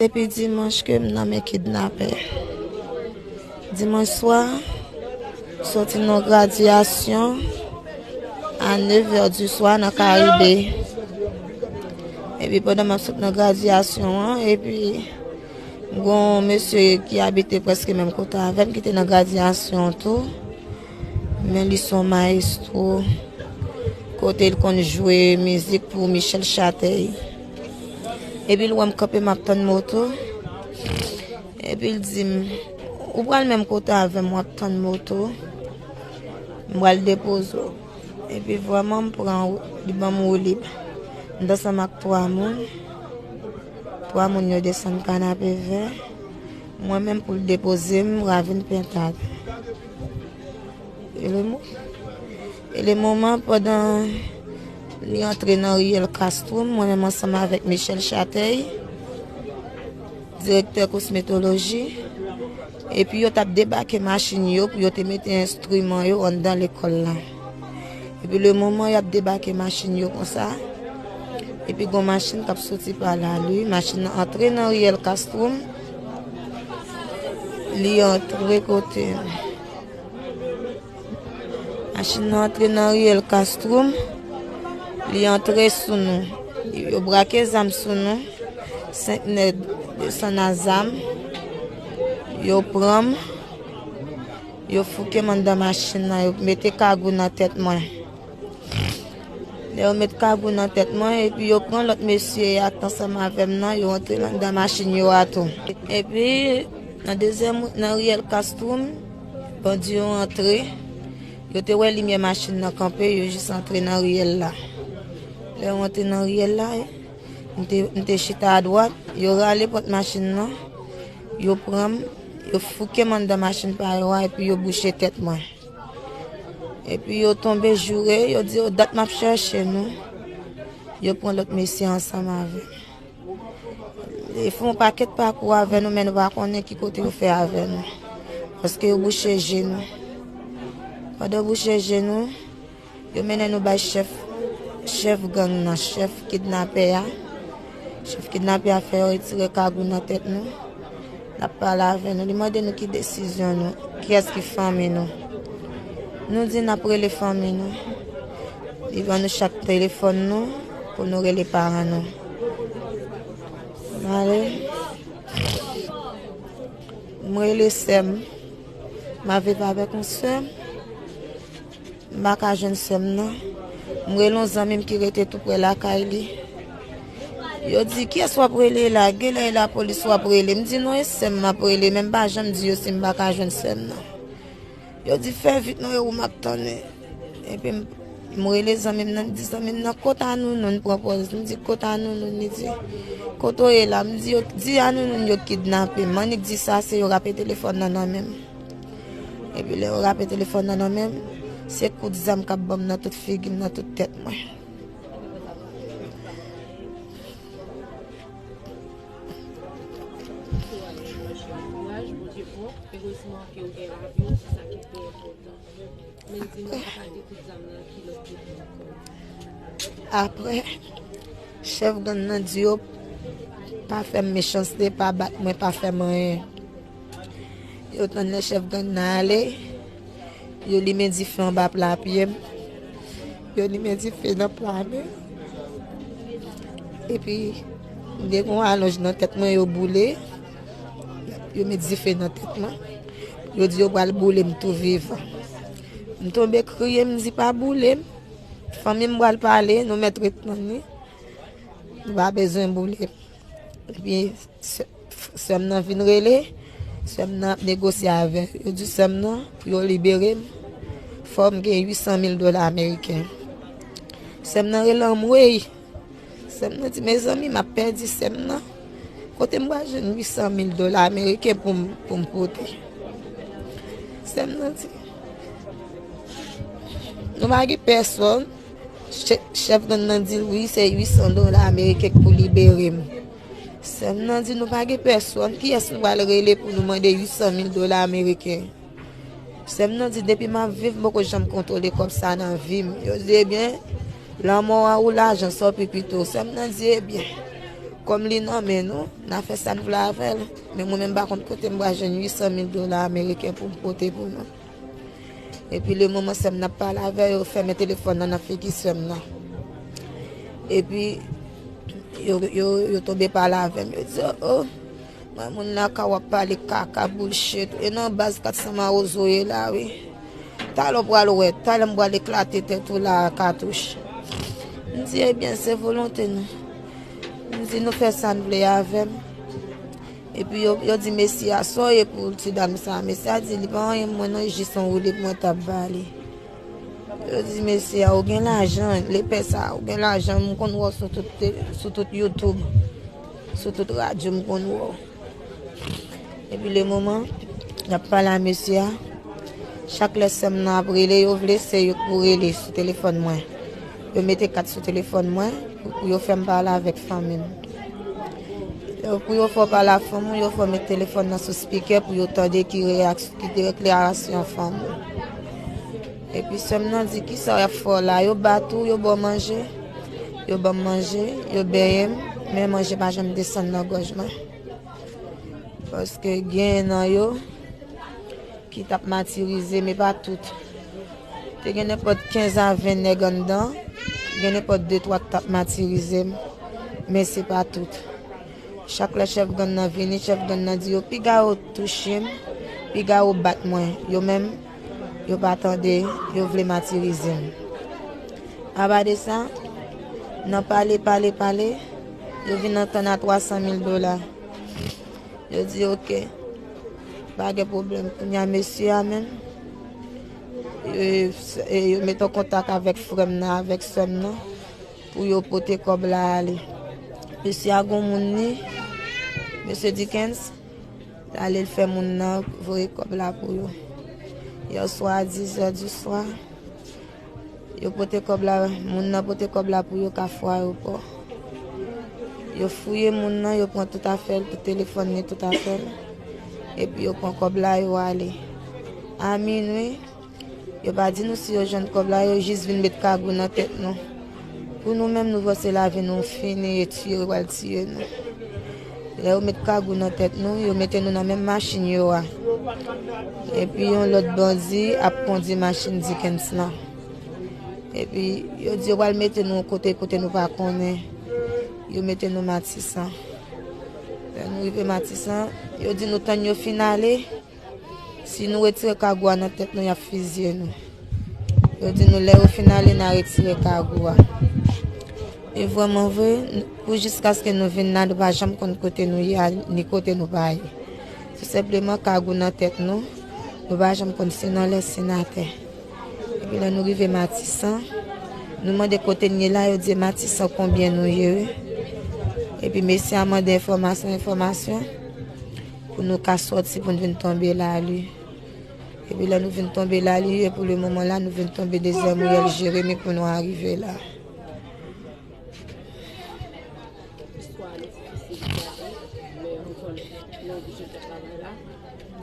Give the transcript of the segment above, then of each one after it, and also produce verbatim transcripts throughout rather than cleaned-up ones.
Depi dimanch ke m nan men kidnapè. Dimanch swa, soti nan gradyasyon a nèf è di swa nan Karibe. Epi pandan m ap sot nan gradyasyon an, epi gon mesye ki abite prèske menm kote avè m ki te nan gradyasyon an tou. Men li se yon mayestwo kote l konn jwe mizik pou Michel Chatèy. Epi l wè m kanpe m ap tann moto. Epi l di m, "Ou pral menm kote avè m, w ap tann moto. M pral depoze w." Epi vrèman m pran, li ban m woulib. M t ansanm ak twa moun. Twa moun yo desann Kanapevè. Mwen menm pou l depoze m Ravin Pentad. E le mo-, e le moman pandan li antre nan riyèl Castrum, mwen menm ansanm avèk Michel Chatèy, direktè kosmetoloji, epi yo t ap debake machin yo pou yo te mete enstriman yo anndan lekòl la. Epi le moman y ap debake machin yo konsa, epi gon machin k ap soti pa lari, machin nan antre nan riyèl Castrum, li antre kote. Machin nan antre nan riyèl Castrum, li antre sou nou. Yo brake zam sou nou, senk nèg desann a zam, yo pran m, yo fouke m anndan machin nan, yo mete kagou nan tèt mwen. Lè yo met kagou nan tèt mwen, epi yo pran lòt mesye a k t ansanm avè m nan, yo antre anndan machin yo a tou. Epi, nan dezyèm, nan riyèl Castrum, bandi yo antre, yo te wè limyè machin nan kanpe, yo jis antre nan riyèl la. Lè yo antre nan riyèl la, m te, m te chita adwat, yo rale pòt machin nan, yo pran m, yo fouke m anndan machin pa yo a, epi yo bouche tèt mwen. Epi yo tonbe joure, yo di yo dat m ap chèche nou. Yo pran lòt mesye ansanm avè m. Yo fè yon pakèt pakou avè nou, men nou pa konnen ki kote yo fè avè nou. Paske yo bouche je nou. Pandan yo bouche je nou, yo mennen nou bay chèf, chèf gang nan, chèf kidnapè a. Chèf kidnapè a fè yo retire kagou nan tèt nou. L ap pale avè nou. Li mande nou ki desizyon nou, kiyès ki fanmi nou. Nou di n ap rele fanmi nou. Li ban nou chak telefòn nou pou nou rele paran nou. M ale. M rele sè m. M ap viv avèk yon sè m. M pa ka jwenn sè m nan. M rele yon zanmi m ki rete tou prè lakay li. Yo di, "Kiyès w ap rele la? Genlè e lapolis w ap rele." M di, "Non, e sè m m ap rele, men m pa janm di yo si m pa ka jwenn sè m nan." Yo di, "Fè vit non, e ou m ap tann." Epi m, m rele zanmi m nan, m di, "Zanmi m nan, kote Anounoun?" Pran pòz. M di, "Kote Anounoun?" Li di, "Kote w ye la?" M di, "Yo di Anounoun yo kidnape m." M annik di sa, se yo rape telefòn nan nan men m. Epi lè yo rape telefòn nan nan men m, se kout zam k ap ban m nan tout figi m, nan tout tèt mwen. Kouraj, Bondye bon. Erezman ke w gen lavi w, se sa ki pi enpòtan. Men di nou, apati kout zam nan, ki lòt kote ankò? Apre, chèf gang nan di yo pa fè m mechanste, pa bat mwen, pa fè m anyen. Yo tann lè chèf gang nan ale, yo limen dife anba pla pye m, yo limen dife nan pla men m. Epi, m te gen yon alonj nan tèt mwen, yo boule, yo met dife nan tèt mwen. Yo di yo pral boule m tou vivan. M tonbe kriye, m di, "Pa boule m. Fanmi m pral pale, nou mèt ret tann li. Nou pa bezwen boule m." Epi, sè, sè m nan vin rele, sè m nan ap negosye avè yo. Yo di sè m nan, pou yo libere m, fò m gen uit san mil dola ameriken. Sè m nan rele anmwey. Sè m nan di, "Mezanmi, m ap pèdi sè m nan. Kote m pral jwenn uit san mil dola ameriken pou m, pou m pote?" Sè m nan di, "Nou pa gen pèsonn." Chè-, chèf gang nan di l, "Wi, se uit san dola ameriken k pou libere m." Sè m nan di, "Nou pa gen pèsonn. Kiyès nou pral rele pou nou mande uit san mil dola ameriken?" Sè m nan di, "Depi m ap viv, m poko janm kontwole kòb sa nan vi m." Yo di, "Ebyen, lanmò a ou lajan, sa w pi pito." Sè m nan di, "Ebyen, Kòm li nan men nou, n a fè sa n vle avè l. Men mwen menm, m pa konn kote m pral jwenn uit san mil dola ameriken pou m pote pou nou. Epi le moman sè m nan ap pale avè yo, fèmen telefòn nan nan figi sè m nan. Epi yo, yo, yo tonbe pale avè m. Yo di, "Oh, oh, mwen moun lakay w ap pale kaka, bullshit. E nan baz kat san mawozo ye la, wi. Talè w pral wè, talè m pral eklate tèt ou la a katouch." M di, "Ebyen, se volonte nou." M di, "Nou fè sa n vle avè m." Epi yo, yo di mesye a, "Sa w ye pou ti dam sa a?" Mesye a di, "Li pa anyen mwen non, jis yon woulib mwen t ap ba li." Yo di mesye a, "Ou gen lajan, lepè sa a, ou gen lajan, m konn wè w sou tout te-, sou tout YouTube, sou tout radyo, m konn wè w." Epi le moman y ap pale a mesye a, chak lè sè m nan ap rele, yo vle se yo k pou rele sou telefòn mwen. Yo mete kat sou telefòn mwen pou, pou yo fè m pale avèk fanmi m. Lè pou yo fè w pale a fanmi w, yo fè w met telefòn nan sou spikè pou yo tande ki reyaksyon, ki deklarasyon fanmi w. Epi sè m nan di, "Kisa y ap fè w la? Yo bat ou, yo ba w manje?" Yo ban m manje, yo benyen m, men manje pa janm desann nan gòj mwen. Paske gen nan yo ki t ap matirize, men pa tout. Te gen nenpòt kenz a ven nèg anndan, gen nenpòt de twa ki t ap matirize m, men se pa tout. Chak lè chèf gang nan vini, chèf gang nan di yo, "Piga yo touche m, piga yo bat mwen." Yo menm, yo pa tande, yo vle matirize m. Apa de sa, nan pale, pale, pale, yo vin antann a twa san mil dola. Yo di, "Oke, pa gen pwoblèm." Kounye a, mesye a menm, e, e, yo mete an kontak avèk frè m nan, avèk sè m nan, pou yo pote kòb la ale. Mesye a gon moun li, mesye Dickens, l ale l fè moun nan voye kòb la pou yo. Yè swa a dis zè di swa, yo pote kòb la, moun nan pote kòb la pou yo Kafou Ayewopò. Yo fouye moun nan, yo pran tout afè l, tout telefòn li, tout afè l. Epi yo pran kòb la, yo ale. A minwi, yo pa di nou si yo jwenn kòb la, yo jis vin met kagou nan tèt nou. Pou nou menm, nou panse lavi nou fini e tiye yo pral tiye nou. Lè yo met kagou nan tèt nou, yo mete nou nan menm machin yo a. Epi yon lòt bandi ap kondui machin Dickens lan. Epi yo di yo pral mete nou yon kote, kote nou pa konnen. Yo mete nou Matisan. Lè nou rive Matisan, yo di nou tann yo fin ale. Si nou retire kagou a nan tèt nou, y ap fizye nou. Yo di nou lè yo fin ale, n a retire kagou a. E vrèman vre, n-, pou jiskaske nou vin la, nou pa janm konn kote nou ye a, ni kote nou pa ye. Tou senpleman, kagou nan tèt nou, nou pa janm konn si n anlè, si n atè. Epi lè nou rive Matisan, nou mande kote n ye la, yo di Matisan konbyen nou ye, wi. Epi mesye a mande enfòmasyon, enfòmasyon, pou nou ka sòti, pou n vin tonbe Lali. Epi lè nou vin tonbe Lali, e pou le moman la, nou vin tonbe dezyèm riyèl Jeremi pou nou arive la. Istwa li difisil pou nou, men nou konnen, nou oblije fè travay la.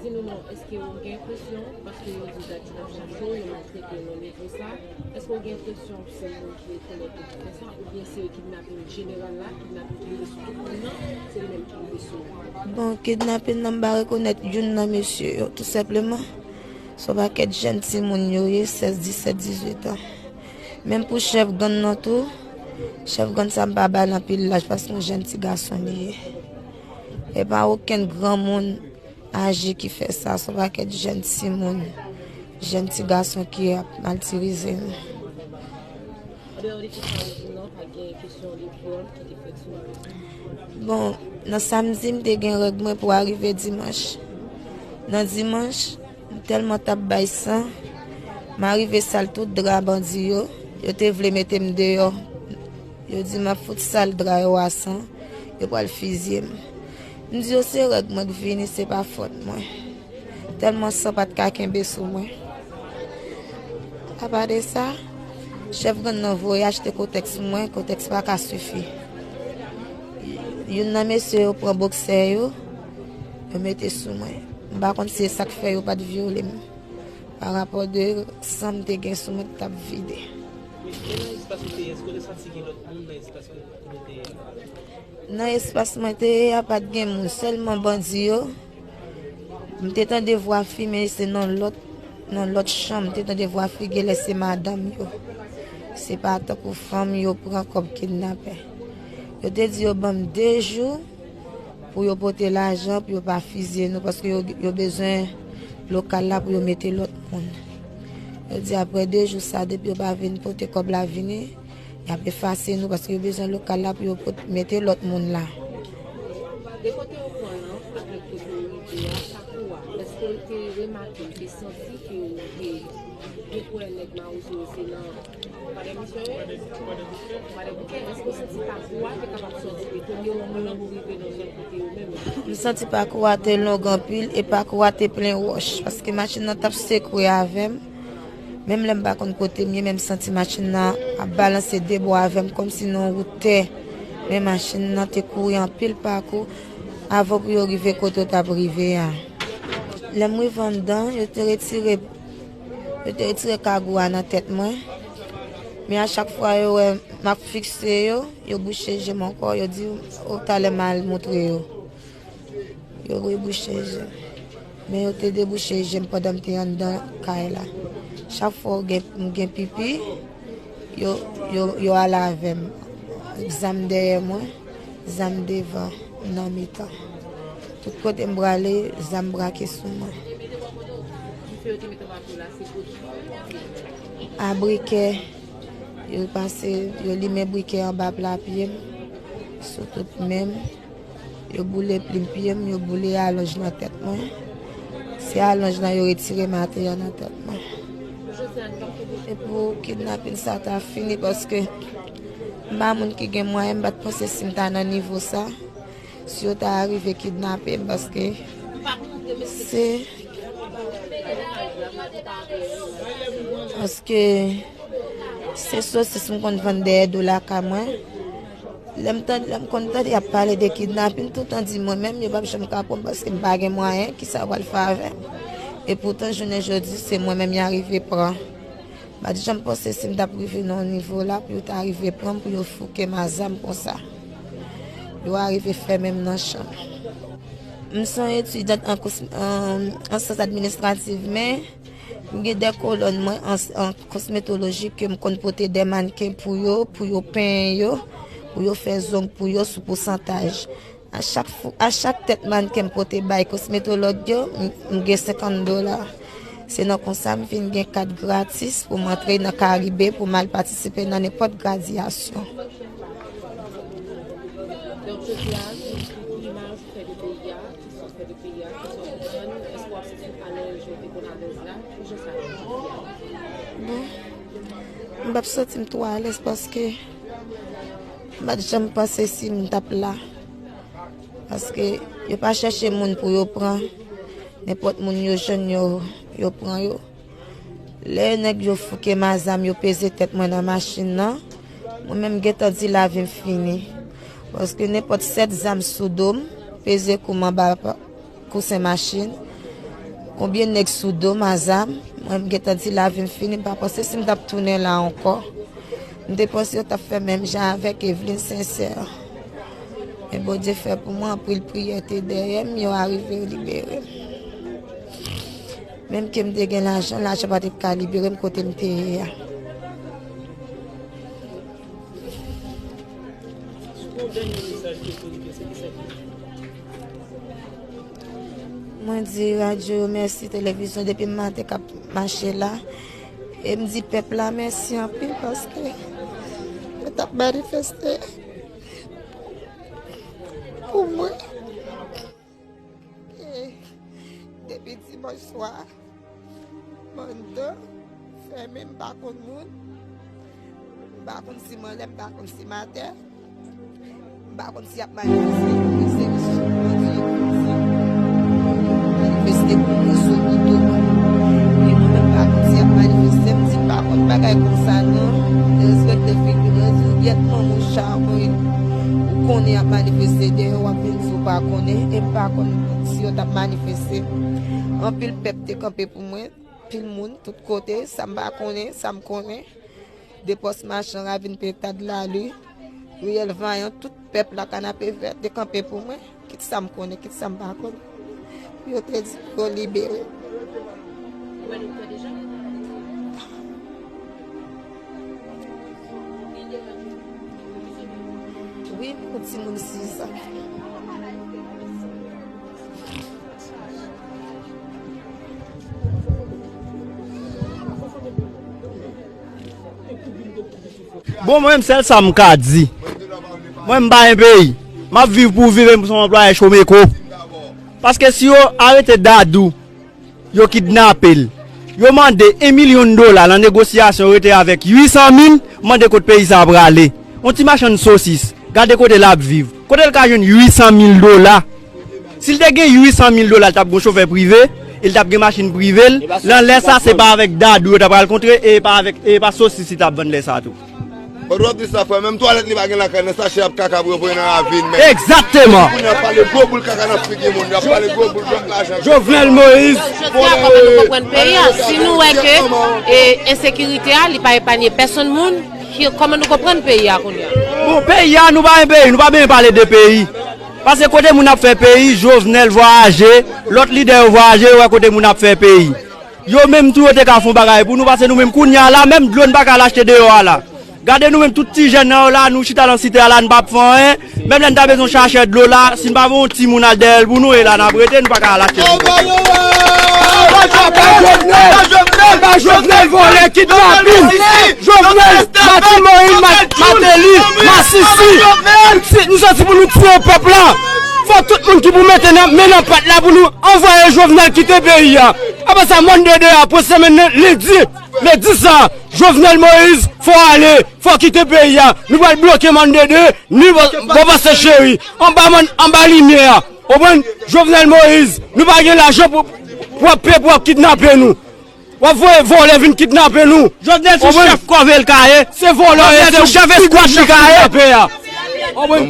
Di nou non, èske ou gen enpresyon, paske yo di dat yo t ap chache w, yo maltrete w nan nivo sa, èske ou gen enpresyon se moun ki rekonèt yo ki fè sa, oubyen se kidnapin jeneral la, kidnapin ki rive sou tout moun nan, se li menm ki rive sou ou? Bon, kidnapin nan, m pa rekonèt youn nan mesye yo, tou senpleman. Se yon pakèt jèn timoun yo ye, sèz, disèt, dizuit an. Menm pou chèf gang nan tou, chèf gang sa m pa ba l anpil laj paske yon jèn ti gason li ye. E pa okenn granmoun aje ki fè sa, se yon pakèt jèn timoun, jèn ti gason ki ap matirize nou. Andeyò de kesyon ou di non, pa gen kesyon de vyòl ki te fèt sou ou? Bon, nan samdi, m te gen règ mwen pou arive dimanch. Nan dimanch, m tèlman t ap bay san, m arive sal tout dra bandi yo. Yo te vle mete m deyò. Yo di m ap fout sal dra yo a san, yo pral fizye m. M di yo se règ mwen k vini, se pa fòt mwen. Tèlman san pa t ka kenbe sou mwen. Apa de sa, chèf gang nan voye achte kotèks pou mwen, kotèks pa ka sifi. Youn nan mesye yo pran boksè yo, yo mete sou mwen. M pa konn si se sa k fè yo pa t vyole m. Pa rapò de san m te gen sou mwen ki t ap vide. Men nan espas ou te ye, èske w te santi gen lòt moun nan espas ou te ye a? Nan espas mwen te ye a, pa t gen moun, sèlman bandi yo. M te tande vwa fi, men se nan lòt, nan lòt chanm, m te tande vwa fi, genlè se madanm yo. Se pa tankou fanm yo pran kòm kidnapè. Yo te di yo ban m de jou pou yo pote lajan, pou yo pa fizye nou, paske yo, yo bezwen lokal la pou yo mete lòt moun. Yo di apre de jou sa, depi yo pa vin pote kòb la vini, y ap efase nou, paske yo bezwen lokal la pou yo pot-, mete lòt moun la. De kote yo pran l lan, avèk kote yo rive a, pakou a, èske w te remake, w te santi ke w te gen pou wè nèg Mawozo yo se nan Madan Misyon yo? Madan Bouke, èske w santi pakou a te kapab sòti de kote w pran pou rive nan zòn kote yo menm? M santi pakou a te long anpil e pakou a te plen wòch, paske machin nan t ap sekwe avè m. Menm lè m pa konn kote m ye, men m santi machin nan ap balanse de bò avè m, kòmsi nan wout tè. Men machin nan te kouri anpil pakou avan pou yo rive kote yo t ap rive a. Lè m rive anndan, yo te retire, yo te retire kagou a nan tèt mwen. Men a chak fwa yo wè m ap fikse yo, yo bouche je m ankò, yo di, "O, talè m al montre yo." Yo rebouche je m. Men yo te debouche je m pandan m te anndan kay la. Chak fwa w gen, m gen pipi, yo, yo, yo ale avè m. Zam dèyè mwen, zam devan, nan mitan. Tout kote m prale, zam brake sou mwen. Dife yo te mete anba pye w la, se kote? A brikè, yo pase, yo limen brikè anba pla pye m, sou tout men m. Yo boule plim pye m, yo boule alonj nan tèt mwen. Se alonj lan yo retire maten an nan tèt mwen. E pou kidnapin sa ta fini, paske m pa moun ki gen mwayen, m pa t panse si m ta nan nivo sa. Si yo ta rive kidnape m, paske se, paske se sosis m konn vann dèyè do lakay mwen. Lè m tande, lè m konn tande y ap pale de kidnapin, toutan di mwen menm, yo p ap janm ka pran m paske m pa gen mwayen, kisa yo pral fè avè m? Epoutan, jounen jodi, se mwen menm y arive pran. M pa t janm panse si m t ap rive nan yon nivo la pou yo ta rive pran m, pou yo fouke m a zam konsa. Yo arive fèmen m nan chanm. M se yon etidyant an kous-, an, an syans administrativ, men m gen de kolòn mwen an, an kosmetoloji ke m konn pote de mannken pou yo, pou yo penyen yo, pou yo fè zong pou yo sou pousantaj. A chak fou-, a chak tèt mannken m pote bay kosmetològ yo, m, m gen senkant dola. Se nan konsa m vin gen kat gratis pou m antre nan Karibe pou m al patisipe nan nenpòt gradyasyon. Donk, jodi a, ki, ki imaj ou fè de peyi a, ki sa w fè de peyi a, ki sa w konprann, èske w ap santi w alèz jan w te konn alèz la, kijan sa ye jodi a? Bon, m p ap santi m twò alèz paske m pa t janm panse si m t ap la. Paske yo pa chèche moun pou yo pran. Nenpòt moun yo jwenn yo, yo pran yo. Lè nèg yo fouke m a zam, yo peze tèt mwen nan machin nan, mwen menm m gentan di lavi m fini. Paske nenpòt sèt zam sou do m, peze kou m anba pa-, kousen machin. Konbyen nèg sou do m a zam, mwen m gentan di lavi m fini, m pa panse si m t ap tounen la ankò. M te panse yo t ap fè menm jan avèk Evelyne Sincère. Men Bondye fè pou mwen, anpil priyè te dèyè m, yo arive libere m. Menm ke m te gen lajan, lajan pa t ka libere m kote m te ye a. Mwen di radyo yo mèsi, televizyon, depi m maten k ap mache la. E m di pèp la mèsi anpil paske yo t ap manifeste pou mwen. E depi dimanch swa, m anndan, fèmen, m pa konn moun. M pa konn si m anlè, m pa konn si m atè. M pa konn si y ap manifeste pou mwen, se yon sou bandi yo pou di manifeste pou mwen sou moto. E mwen menm m pa konn si y ap manifeste, m di m pa konn bagay konsa non. Derespekte figi mwen, di w gyèt manman w chawony. Ou konnen y ap manifeste dèyè w, w ap vin di w pa konnen. E m pa konn si yo t ap manifeste. Anpil pèp te kanpe pou mwen, anpil moun, tout kote, sa m pa konnen, sa m konnen. Depòs machan, Ravin Petad, Lali, Riyèl Vayan, tout pèp la, Kanapevè, te kanpe pou mwen. Kit sa m konnen, kit sa m pa konnen. Pou yo te di pou yo libere. Ou wè doktè deja? Wi, m yon timoun sis an. Bon, mwen menm, sèl sa m ka di. Mwen, m pa gen peyi. M ap viv pou viv, e m se yon anplwaye Chomeco. Paske si yo arete Dadou, yo kidnape l, yo mande en milyon dola nan negosyasyon, yo rete avèk uit san mil, mande kot peyi sa a prale. Yon ti machann sosis, gade kote l ap viv. Kote l ka jwenn uit san mil dola? Si l te gen uit san mil dola, l t ap gen yon chofè prive, e l t ap gen machin prive l. Nan lè sa, se pa avèk Dadou yo t ap al kontre, e pa avèk, e pa sosis li t ap vann lè sa tou. But w ap di sa, frè, menm twalèt li pa gen lakay, nan sachè y ap kaka pou yo voye nan ravin, men. Egzakteman. Kounye a y ap pale gwo boul kaka nan figi moun, y ap pale gwo boul, jòf lajan. Jovenel Moïse. Jodi a, kòman nou konprann peyi a? Si nou wè ke e, ensekirite a, li pa epanye pèsonn moun, ki, kòman nou konprann peyi a kounye a? Bon, peyi a, nou pa gen peyi, nou pa bezwen pale de peyi. Paske kote moun ap fè peyi, Jovenel vwayaje, lòt lidè yo vwayaje, yo wè kote moun ap fè peyi. Yo menm tou yo te ka fè yon bagay pou nou, paske nou menm kounye a la, menm dlo n pa ka al achte deyò a la. Gade nou menm tout ti jèn nan yo la, nou chita nan site a la, n p ap fè anyen. Menm lè n ta bezwen yon sachè dlo la, si n pa voye yon timoun al dèyè l pou nou, e la n ap rete, nou pa ka al achte dlo. Anba Jovenel! Anba Jovenel! Anba Jovenel vòlè, kidnapin! Jovenel, Martine Moïse, Ma- Martelly, masisi! Pitit nou sòti pou nou tiye pèp la! Fò tout moun ki pou mete nan, men nan pat la pou nou anvwaye Jovenel kite peyi a! Apre sa, Monday de a, pou semèn nan, lendi, lendi sa, Jovenel Moïse, fò ale, fò kite peyi a! Nou pral bloke Monday de, ni bò, bò pastè Cheri, anba, anba limyè a! Konprann? Jovenel Moïse, nou pa gen lajan pou, pou w ap peye pou w ap kidnape nou. W ap voye vòlè vin kidnape nou. Jovenel se yon chèf kòve l ka ye. Se vòlè yo ye, se yon chèf eskwad li ka ye. Konprann?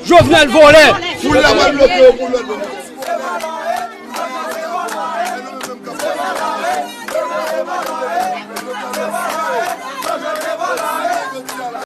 Jovenel vòlè. Foul la pral bloke yo pou lòt.